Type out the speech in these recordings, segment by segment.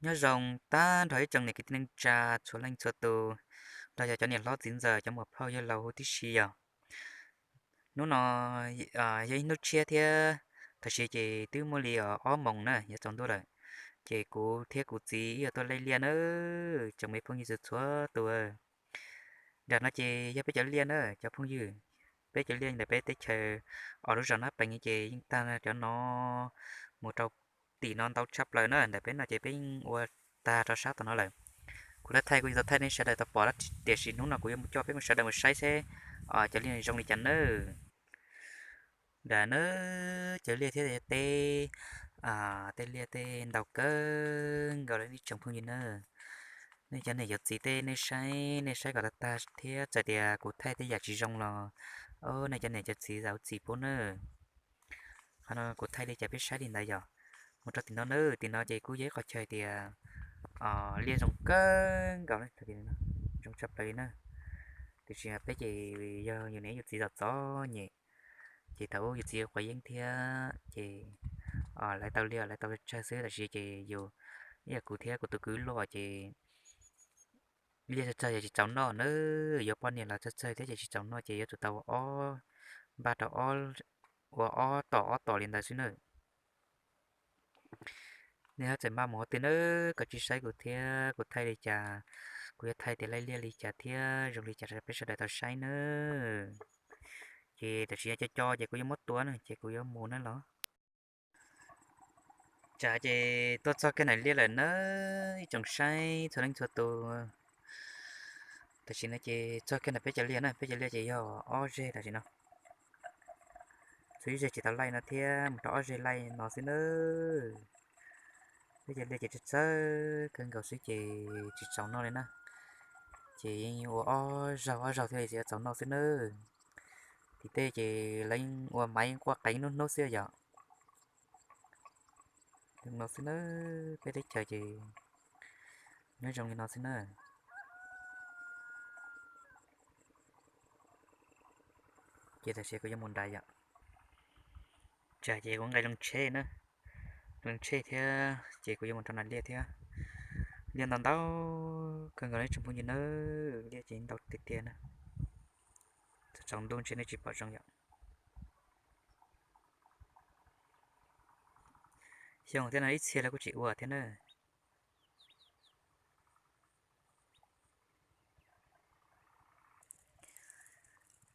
Nyob zoo tag nrho ib tsoom niam kwv tij neej tsa txhua leej txhua tus, nrog yog cov niam hlob txiv ntxawm cov muam phauj yawg laus huv tib si yog. Hnub no yog ib hnub tshiab thiab, tam sim ces twb muaj li ob moos na yuav tsaus ntuj lawm, ces kuv thiab kuv txiv wb yuav tuaj laij liaj na, tsoom me phooj ywg txhua txhua tus. Nram no ces yog peb cov liaj na cov phooj ywg, peb cov liaj ntawm peb teb chaws os lub zos Nab Pees ces yeej tag cov no mus rau tim no ntau tshaj plaws na, ntawm peb no ces peb yeej ua tag rau sab tom no lawm. Kuv thaij thaij kuv yuav tau thaij nej sawv daws tau pom, tiam sis hnub no kuv yuav mus coj peb mus sawv daws mus saib seb cov liaj zoo li cas nawb. Nram na cov liaj thiab teb, tej liaj tej ntau kawg nkaus li ib tsoom phooj ywg na. Nej cov niam cov txiv tej nej saib nej saib kom tag tag thiab, txawm tias kuv thaij tej yam tsis zoo los nej cov niam cov txiv zam txim pub nawb. Qhov no kuv thaij li cas peb saib li ntawd yog. Mus rau tim no na, tim no ces kuj yog ib qhov chaw tias liaj zoo kawg nkaus, zoo tshaj plaws li na. Tiam sis peb ces yog yus niam yus txiv zam txom nyem, ces thaum ub yus txiv quav yeeb thiab ces lawv tau liaj lawv tau tsawg xwb, tab sis ces yus, ib yam kuv thiab kuv tus kwv luaj ces liaj tsawg tsawg yog tsis txaus noj na, yuav poj niam los tsawg tsawg thiab ces tsis txaus noj ces yuav tsum tau ua ob, npaj rau ua ob tom ob tom li ntawd xwb na. Nej ho txawm maj mus qhov twg na, koj cia li saib kuv thiab kuv thaij li cas, kuv yuav thaij tias laij liaj li cas thiab zoo li cas rau peb sawv daws tau saib na. Ces tam sim no co co ces kuv yuav muab tua na ces kuv yuav mus na los. Tsam ces tuaj txog kiag nram liaj lawm na, ib tsoom saib txhua leej txhua tus. Tam sim no ces txog kiag nram peb cov liaj na, peb cov liaj ces yog ob zeg tam sim no. Txhua ib zeg tsis tau laij no thiab, mus rau ob zeg laij no xwb na. Peb cov liaj ces txawj txawj kawg nkaus xwb ces tsis txaus noj li na. Ces yeej ua ob zaug ob zaug thiaj li txaus noj xwb na. Tim tej ces lawv yeej ua maiv yeej quaj qeev hnub hnub xwb yom. Zoo no xwb na, peb teb chaws ces nyob zoo li no xwb na. Ces tam sim kuv yuav mus nrad yom. Tsam ces kuv nqes loo tsheb na, loo tsheb thiab ces kuv yuav mus rau nram liaj thiab. Liaj ntau ntau kawg nkaus li tsoom phooj ywg na, liaj ces ntau tiag tiag na. Txaus ntuj ntshe nej tsis pom zoo yom. Xyoo thiab no ib txhia lawv kuj tsis ua thiab na.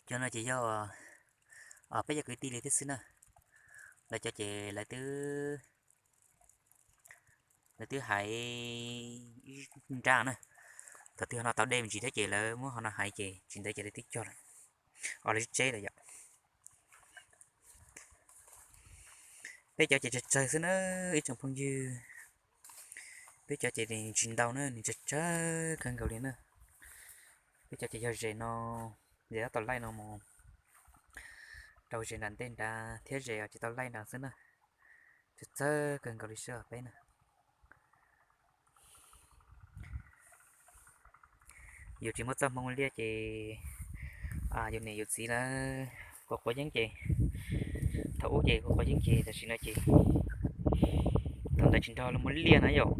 Cov no ces yog peb cov kwv tij li thiab xwb na. Lawv cov ces lawv twb, lawv twb hais ib nrab na. Thaum twg ho no tau dej me ntsis thiab ces lawv muab ho no hais ces tsis ntawd ces lawv twb cog lawm, os lawv tseb lawm yom. Peb cov ces tsawg tsawg xwb na, ib tsoom phooj ywg. Peb cov ces nws tsis ntau na, nws tsawg tsawg kawg nkaus li na. Peb cov ces yog zes no, zes tab tom laij no mus rau zes nram ntej nrad thiab zes tsis tau laij nrad xwb na. Tsawg tsawg kawg nkaus li sab peb na. Yus tsis muaj txoj hmoo liaj ces yus niam yus txiv lawv quav quav yeeb ces, thaum ub ces quav quav yeeb ces tam sim no ces, thaum ntawd tsis nrog lawv muaj liaj na yom,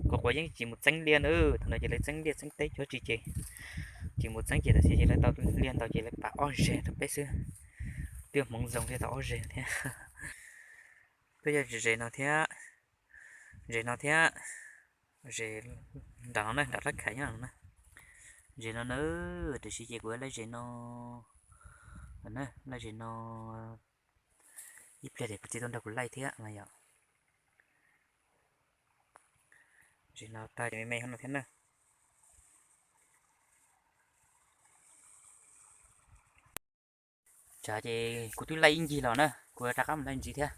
quav quav yeeb tsis mus txeeb liaj na, thaum ntawd ces lawv txeeb liaj txeeb teb cov tsis ces, tsis mus txeeb ces tam sim ces lawv tau liaj ntau ces lawv pam ob zeg rau peb xwb, twb hmoov zoo thiaj tau ob zeg thiab. Peb yog zes no thiab, zes no thiab, zes nram no na, nram lab khais nyob no na. Zes no na, tam sim ces kuv laij zes no, laij zes no ib pliag ces kuv txiv tuaj nrog kuv laij thiab no yom. Zes no tag ces me me no thiab na. Tsam ces kuv twb laij ib ncig los na, kuv rov qab mus laij ntxiv thiab.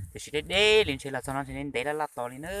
Tiam sis deb deb li ntshe los txog no ntshe ntev laj laj tos li na.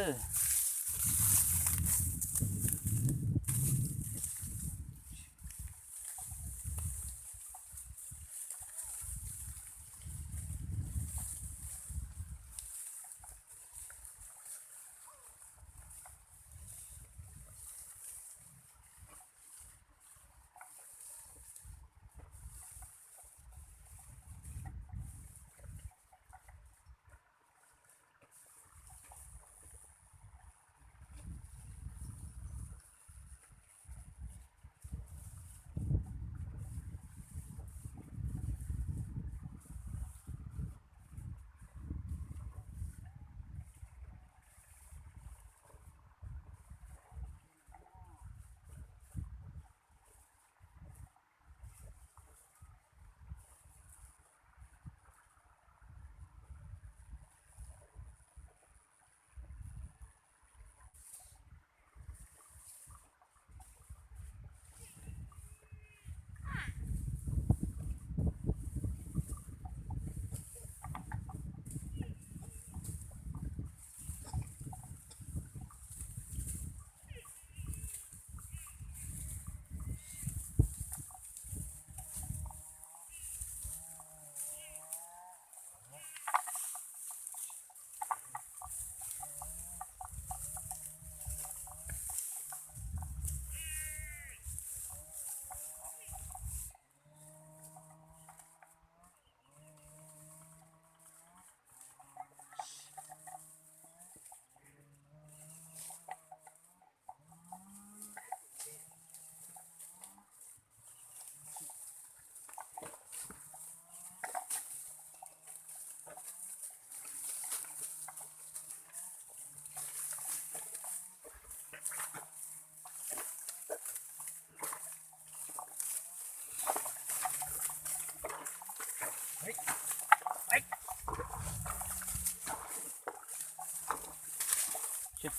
Tsam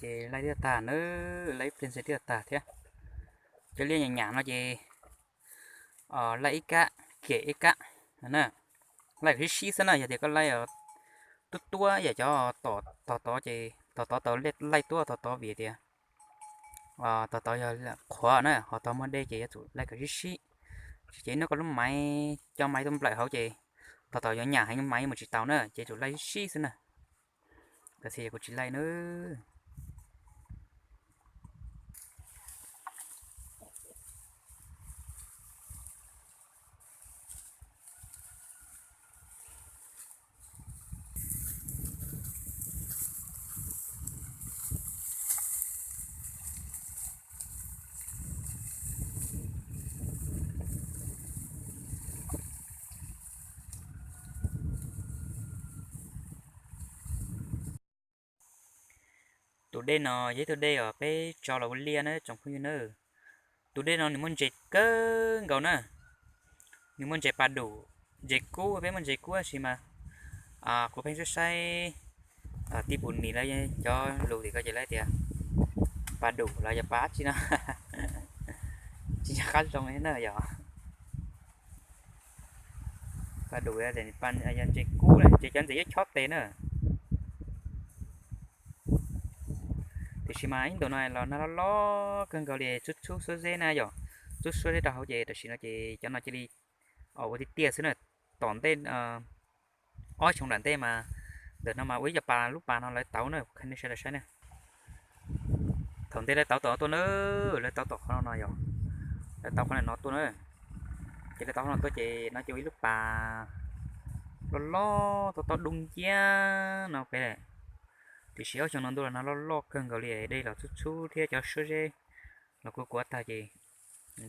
ces laij twb tag na, laij ib pliag ntxhais twb tag thiab. Cov liaj nyam nyam no ces laij ib kab, kiam ib kab na. Laij kom sib sib xwb na, yog tias koj laij tuab tuab yam cov tog tod ces tog tod tau laij tuab tog tod vim tias tog tod yog qhuav na, ho tog muaj dej ces yuav tsum laij kom sib sib. Tsis ces noj koj lub maiv, coj maiv tuaj nplawm hauv ces tog tod yuav nyam heev, maiv mus tsis tau na, ces tsum laij sib sib xwb na. Tam sis kuv tsis laij na. Tus dej no yog ib tug dej uas peb tso los ua liaj na tsoom phooj ywg na. Tus dej no nws muaj ntses kawg nkaus na. Nws muaj ntses pas dum, ntses kub, peb muaj ntses kub tab sis mas kuv pheej saib saib tij pum nim lawv cov lus tim ko ces lawv tias Pa dum los yog pa dab tsi no? Tsis nco qab zoo li na yog. Pa dum yog ntses kub, ntses cov ntses yuav chob tes na. Tiam sis mas ib ntus no los nag loj loj kawg nkaus li, txhub txhub suab zeb na yom, txhub suab zeb rau hauv ces tam sim no ces cov no cia li ua tiag tiag xwb na. Tom ntej ob xyoo nram ntej mas ntawm no mas ua ib co pas, lub pas no lawv tauv na, kuv qhia nej sawv daws saib na. Thaum ntej lawv tauv tom no tuaj na, lawv tauv tom qhov no no yog, lawv tauv qhov no tuaj na, ces lawv tauv qhov no tuaj ces no ces ua ib lub pas loj loj, tob tob dub nciab no peb. Tiam sis ob xyoo no ntuj los nag loj loj kawg nkaus li, dej los txhub txhub thiab cov suab zeb los kuj kuav tag ces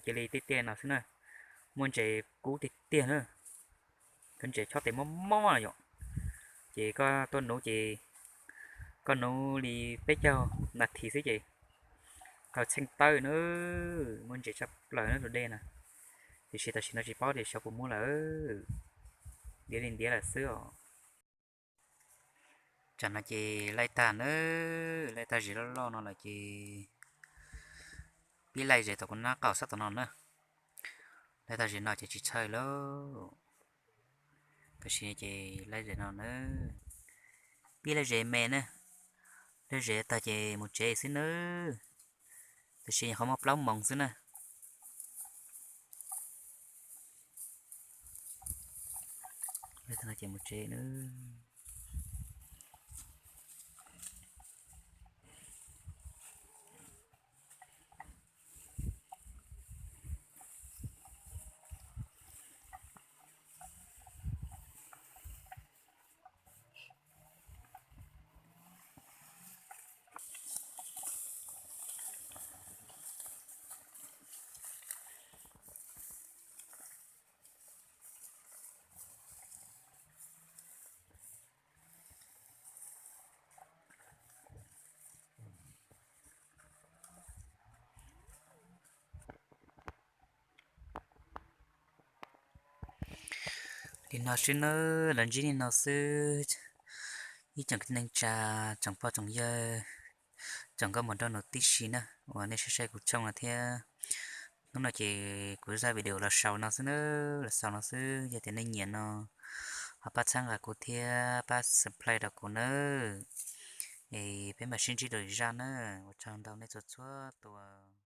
cia li tiaj tiaj no xwb na. Muaj ntses kub tiag tiag na, cov ntses chob tes mob mob yom. Ces koj tuaj nuv ces koj nuv li peb caug nas this xwb ces tau txheej tawb na, muaj ntses tshaj plaws na tus dej na. Tiam sis tam sim no tsis paub tias xyov puas muaj lawm, ntiav li ntiav lawm xwb os. Tsam no ces laij tag na, laij tag zem loj loj no lawm ces pib laij zem tom kuv nab qauj sab tom no na. Laij tag zem no ces tsis txhawj lauj. Tam sim no ces laij zem no na, pib laij zem me na, laij zem tag ces mus tsev xwb nawb. Tam sim nyuam qhuav muaj plaub moos xwb na. Laij tag no ces mus tsev nawb. Li no xwb nawb, los ntsib li no xwb. Ib tsoom kwv tij neej tsa, tsoom pog tsoom yawg, tsoom nkauj muam nraug nus tib si na uas nej saib saib kuv channel no thiab. Hnub no ces kuv zaj video los xaus no xwb na, los xaus no xwb. Yog tias nej nyiam no ho pab txhawb nqa kuv thiab pab subscribe rau kuv nawb. Es peb mam sib ntsib dua lwm zaj na. Ua tsaug ntau nej txhua txhua tus.